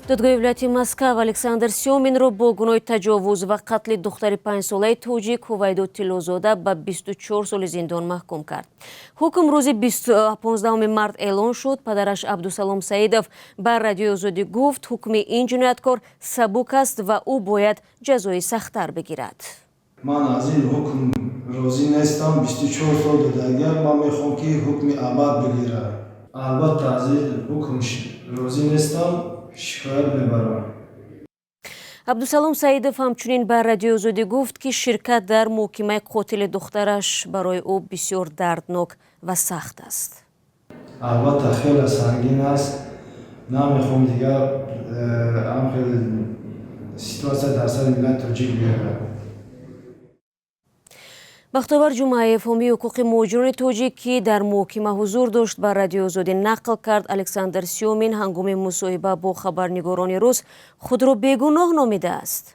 Додгоҳи вилояти Москав Александр Сёминро бо гуноҳи таҷовуз ва қатли духтари 5-солаи тоҷик Ҳувайдо Тиллозода ба 24 соли зиндон маҳкум кард. Ҳукм рӯзи 15 март эълон шуд. Падараш Абдусалом Саидов ба Радиои Озодӣ гуфт, ҳукми ин ҷинояткор сабук аст ва ӯ бояд ҷазои сахттар бигирад. Ман аз ин ҳукм розӣ нестам. 24 сол додагиам, ман мехоҳам, ки ҳукми абад бигирад. Албатта, аз ин ҳукм розӣ нестам, шикоят мебарам. Абдусалом Саидов ҳамчунин ба Радиои Озодӣ гуфт, ки ширкат дар муҳокимаи қотили духтараш барои ӯ бисёр дарднок ва сахт аст. Албатта, хеле сангин аст. Намехоҳам дигар ҳамхел ситуация дар сари миллати тоҷик биёяд. Бахтовар Ҷумъаев, ҳомии ҳуқуқи муҳоҷирони тоҷик, ки дар муҳокима ҳузур дошт, ба Радиои Озодӣ нақл кард, Александр Сёмин ҳангоми мусоҳиба бо хабарнигорони рус худро бегуноҳ номидааст.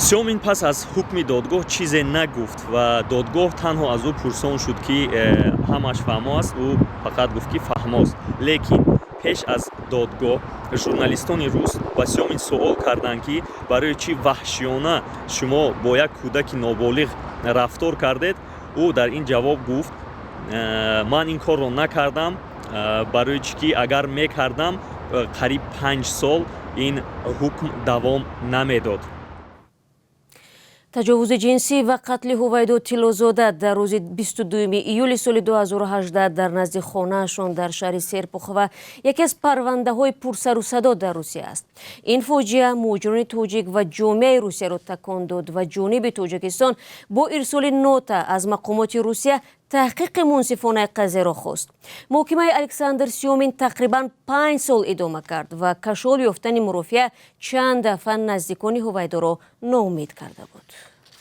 Сёмин пас аз ҳукми додгоҳ чизе нагуфт ва додгоҳ танҳо аз ӯ пурсон шуд, ки ҳамаш фаҳмо аст. Ӯ фақат гуфт, ки фаҳмост. Лекин пеш аз додгоҳ журналистони рус ба Сёмин суол карданд, ки барои чӣ ваҳшиёна шумо бо як кӯдаки ноболиғ рафтор кардед. Ӯ дар ин ҷавоб гуфт: «Ман ин корро накардам, барои чӣ ки агар мекардам, қариб 5 сол ин ҳукм давом намедод». Таҷовузи ҷинсӣ ва қатли Ҳувайдо Тиллозода дар рӯзи 22 июли соли 2018 дар назди хонаашон дар шаҳри Серпухова яке аз парвандаҳои пурсарусадо дар Русия аст. Ин фоҷиа муҳоҷирони тоҷик ва ҷомеаи Русияро такон дод ва ҷониби Тоҷикистон бо ирсоли нота аз мақомоти Русия таҳқиқи мунсифонаи қазияро хост. Муҳокимаи Александр Сёмин тақрибан 5 сол идома кард ва кашол ёфтани мурофиа чанд дафъа наздикони Ҳувайдоро ноумед карда буд.